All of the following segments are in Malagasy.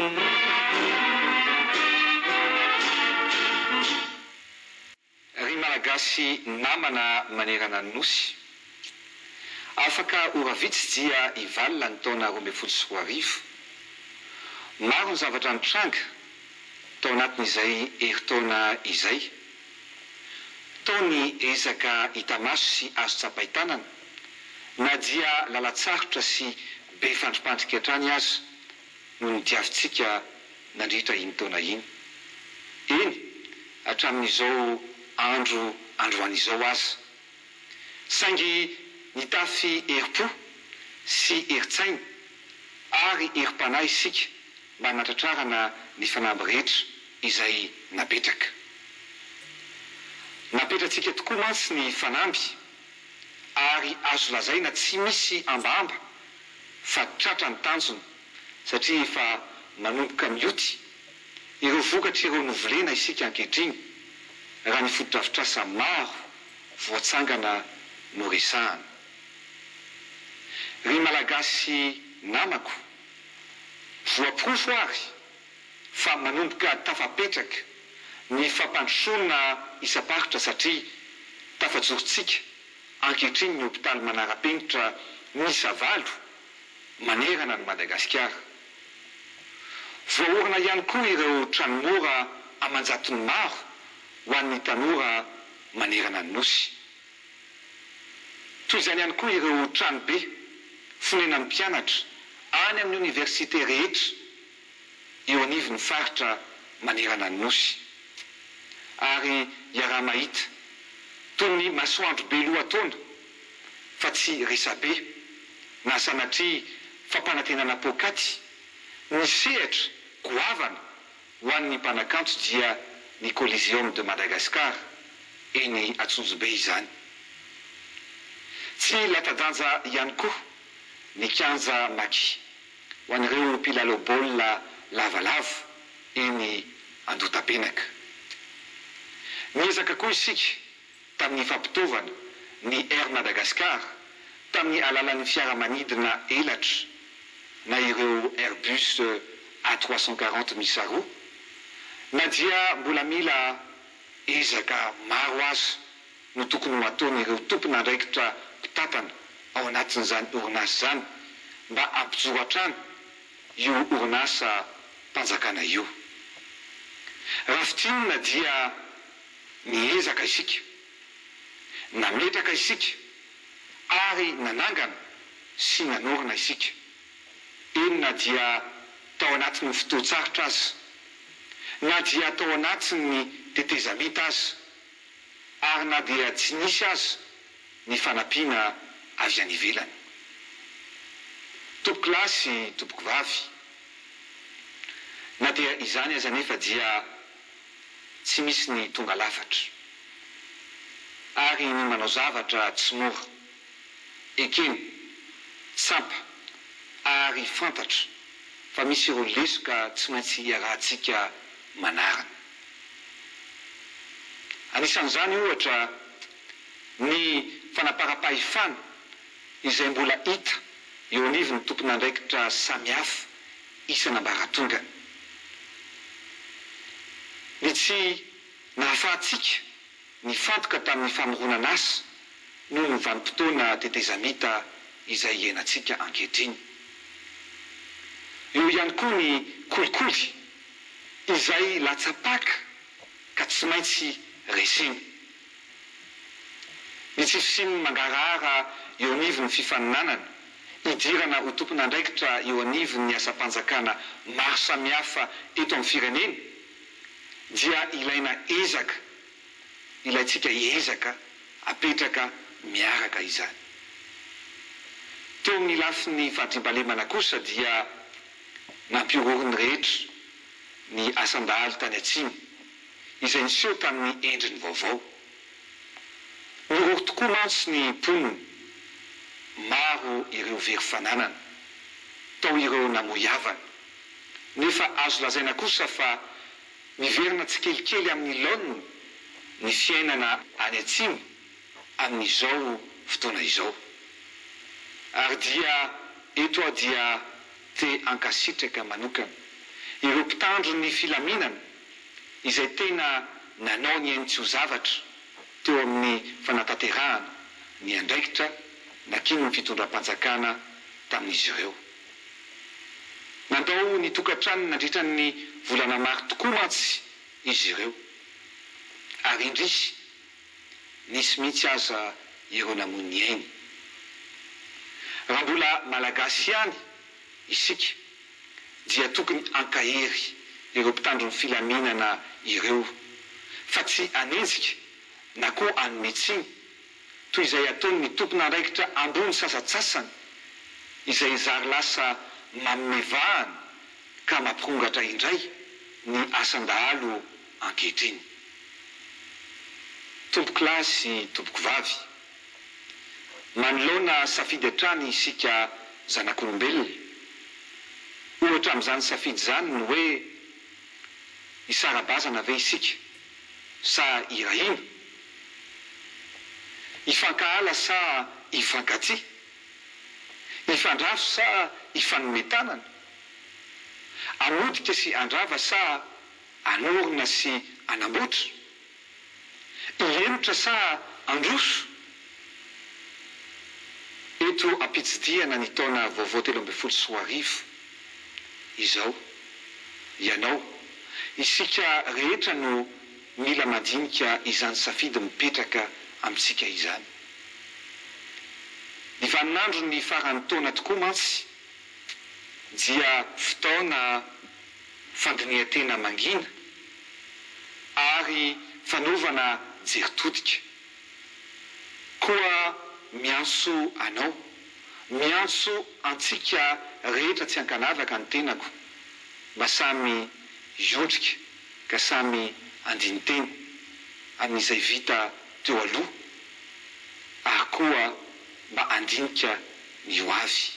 Ry Malagasy namana manerana ny Nosy, afaka ora vitsy dia hivalona ny taona 2012. Maro ny zavatra nitranga tao anatin'izay herintaona izay. Tao ny ezaka hita maso sy azo tsapain-tanana, na dia lalan-tsarotra sy be fandripandrika hatrany aza no nodiavintsika nandritra iny taona iny. Eny, hatramin'izao andro androany izao aza. Saingy nitafy herim-po sy herin-tsaina ary herim-panahy isika mba hanatratrarana ny fanamby rehetra izay napetraka. Napetratsika tokoa mantsy ny fanamby ary azo lazaina tsy misy hambahamba fa tratra ny tanjona satria efa manomboka mioty ireo vokatr'ireo novolena isika ankehitriny raha ny fotodrafitrasa maro voatsangana no resahana. Ry Malagasy namako, voaporofo ary fa manomboka tafapetraka ny fampandrosoana isam-paritra satria tafajorontsika ankehitriny ny hopitaly manara-penitra miisa valo manerana an'i Madagasikara. Voaorina ihany koa ireo trano mora aman-jatony maro ho an'ny tanora manerana ny Nosy. Toy izany ihany koa ireo tranobe fonenan'ny mpianatra any amin'ny oniversite rehetra eo anivon'ny faritra manerana ny Nosy. Ary iaraha-mahita, toy ny masoandro be lohataona, fa tsy resabe na sanatria fampanantenana poakaty, ny sehatra goavana ho an'ny mpanakanto dia ny Coliseum de Madagascar eny Antsonjombe izany. Tsy latsa-danja ihany koa ny kianja Maki ho an'ireo mpilalao baolina lavalava eny Andotapenaka. Niezaka koa isika tamin'ny fampitaovana ny Air Madagascar tamin'ny alalan'ny fiaramanidina elatra na ireo Airbus A 340 miisa roa, na dia mbola mila ezaka maro aza no tokony ho ataon'ireo tompon'andraikitra mpitantana ao anatin'izany orinasa izany mba hampijoro hatrany io orinasam-panjakana io. Raha fintinina dia niezaka isika, nametraka isika ary nanangana sy nanorina isika, eny na dia tao anatin'ny fotoan-tsarotra aza, na dia tao anatin'ny tetezamita aza, ary na dia tsy nisy aza ny fanampiana avy any ivelany. Tompokolahy sy tompokovavy, na dia izany aza anefa dia tsy misy ny tonga lafatra, ary ny manao zavatra tsy mora. Ekena, tsapa ary fantatra fa misy ireo lesoka tsy maintsy iarahantsika manarina. Anisan'izany ohatra ny fanaparam-pahefana izay mbola hita eo anivon'ny tompon'andraikitra samihafa isan'ambaratongany. Ny tsy nahafahantsika nifantoka tamin'ny famoronana asa noho ny vanim-potoana tetezamita izay iainantsika ankehitriny. Eo ihany koa ny kolikoly izay latsa-paka ka tsy maintsy resena. Ny tsy fisian'ny mangarahara eo anivon'ny fifaninanana hidirana ho tompon'andraikitra eo anivon'ny asam-panjakana maro samihafa eto amin'ny firenena dia ilaina ezaka, ilaintsika ezaka apetraka miaraka izany. Teo amin'ny lafiny fandriampahalemana kosa dia nampihorohoro ny rehetra ny asan-dahalo tany atsimo izay niseho tamin'ny endriny vaovao. Nihorohoro tokoa mantsy ny mponina, maro ireo very fananana, tao ireo namoy havana. Nefa azo lazaina kosa fa miverina tsikelikely amin'ny laoniny ny fiainana any atsimo amin'izao fotoana izao. Ary dia eto aho dia te hankasitraka manokana. Ireo mpitandro ny filaminana izay tena nanao ny ainy tsy ho zavatra teo amin'ny fanatanterahana ny andraikitra nakinin'ny fitondram-panjakana tamin'izy ireo. Nandao ny tokantranony nandritra ny volana maro tokoa mantsy izy ireo. Ary indrisy, nisy mihitsy aza ireo namoy ny ainy. Raha mbola Malagasy ihany isika dia tokony hankahery ireo mpitandro ny filaminana ireo fa tsy hanenjika na koa hanome tsiny toy izay ataon'ny tompon'andraikitra ambony sasantsasany izay zary lasa manome vahana ka mampirongatra indray ny asan-dahalo ankehitriny. Tompokolahy sy tompokovavy, manoloana safidy hatrany isika zanak'olombelona. Ohatra amin'izany safidy izany ny hoe hisara-bazana ve isika sa hirahina? Hifankahala sa hifankatia? Hifandrafy sa hifanome tanana? Hamotika sy handrava sa hanorina sy hanamboatra? Hihemotra sa handroso? Eto am-pitsidihana ny taona vaovao 2013 izao, ianao, isika rehetra no mila mandinika izany safidy mipetraka amintsika izany. Ny vaninandron'ny faran'ny taona tokoa mantsy dia fotoana fandinihan-tena mangina ary fanaovana jery todika. Koa miantso anao, miantso antsika rehetra tsy ankanavaka ny tenako mba samy hiondrika ka samy handini-tena amin'izay vita teo aloha ary koa mba handinika ny ho avy.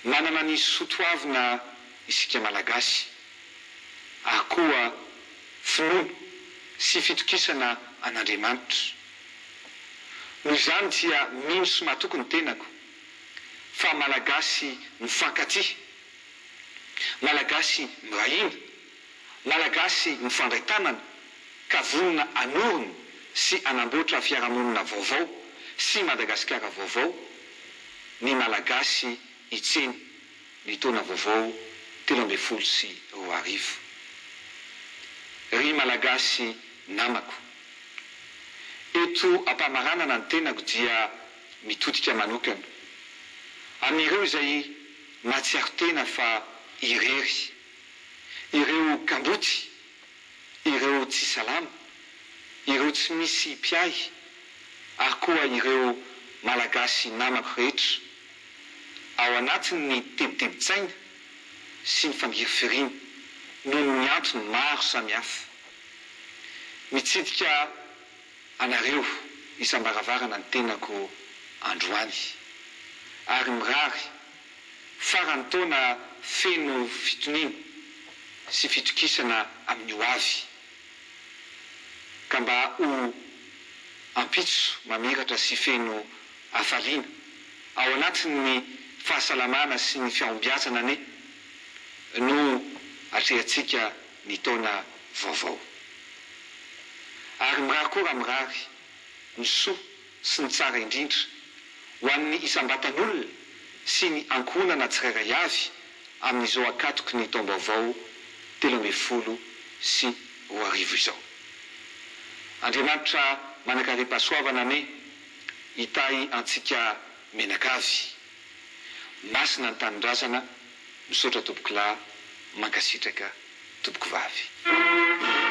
Manana ny soa toavina isika Malagasy ary koa finoana sy fitokisana an'Andriamanitra. Noho izany dia mino sy matoky ny tenako fa Malagasy mifankatia, Malagasy miray hina, Malagasy mifandray tanana ka vonona hanorina sy hanamboatra fiarahamonina vaovao sy Madagasikara vaovao ny Malagasy hitsena ny taona vaovao 2013. Ry Malagasy namako, eto am-pamaranana ny tenako dia mitodika manokana amin'ireo izay mahatsiaro tena fa irery ireo kamboty, ireo tsy salama, ireo tsy misy mpiahy ary koa ireo Malagasy namako rehetra ao anatin'ny tebitebin-tsaina sy ny fangirifiriana noho ny antony maro samihafa. Mitsidika anareo isam-baravarana ny tenako androany ary mirary faran'ny taona feno fitoniana sy fitokisana amin'ny ho avy, ka mba ho ampitso mamiratra sy feno hafaliana ao anatin'ny fahasalamana sy ny fihombiazana anie no atrehantsika ny taona vaovao. Ary mirary koa raha mirary ny soa sy ny tsara indrindra ho an'ny isam-batan'olona sy ny ankohonana tsirairay avy amin'izao ankatoky ny taom-baovao 2013 izao. Andriamanitra manankarem-pahasoavana anie hitahy antsika mianakavy. Masina ny tanindrazana, misaotra tompokolahy, mankasitraka tompokovavy.